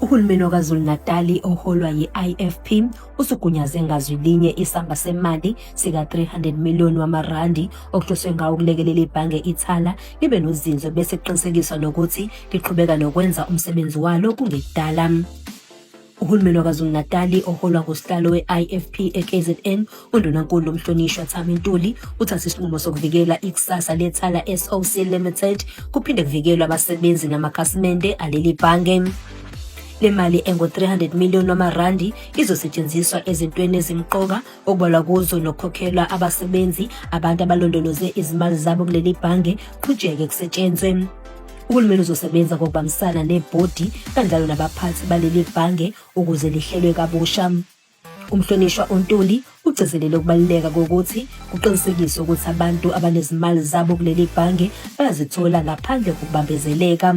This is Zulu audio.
Uhulumeni waKwaZulu-Natali oholwa yi-IFP usugunyaze ngazwi linye isamba semali sika-300 million wamarandi okuhloswe ngawo ukulekelela ibhange Ithala libe nozinzo bese kuqinisekiswa nokuthi liqhubeka nokwenza umsebenzi walo kungekudala. Uhulumeni waKwaZulu-Natali oholwa ngusihlalo we-IFP eKZN, uNdunankulu uMhlonishwa Thami Ntuli, uthathe isinqumo sokuvikela ikusasa leThala SOC Limited, kuphinde kuvikelwe abasebenzi namakhasimende aleli bhange. Le mali engu-300 million wamarandi izosetshenziswa ezintweni ezimqoka okubalwa kuzo nokukhokhelwa abasebenzi, abantu abalondoloze izimali zabo kuleli bhange, qhutsheke kusetshenzwe. Uhulumeni uzosebenza ngokubambisana nebhodi kanjalo nabaphathi baleli bhange ukuze lihlelwe kabusha. Umhlonishwa uNtuli ugcizelele ukubaluleka kokuthi kuqinisekiswe ukuthi abantu abanezimali zabo kuleli bhange bayazithola ngaphandle kokubambezeleka.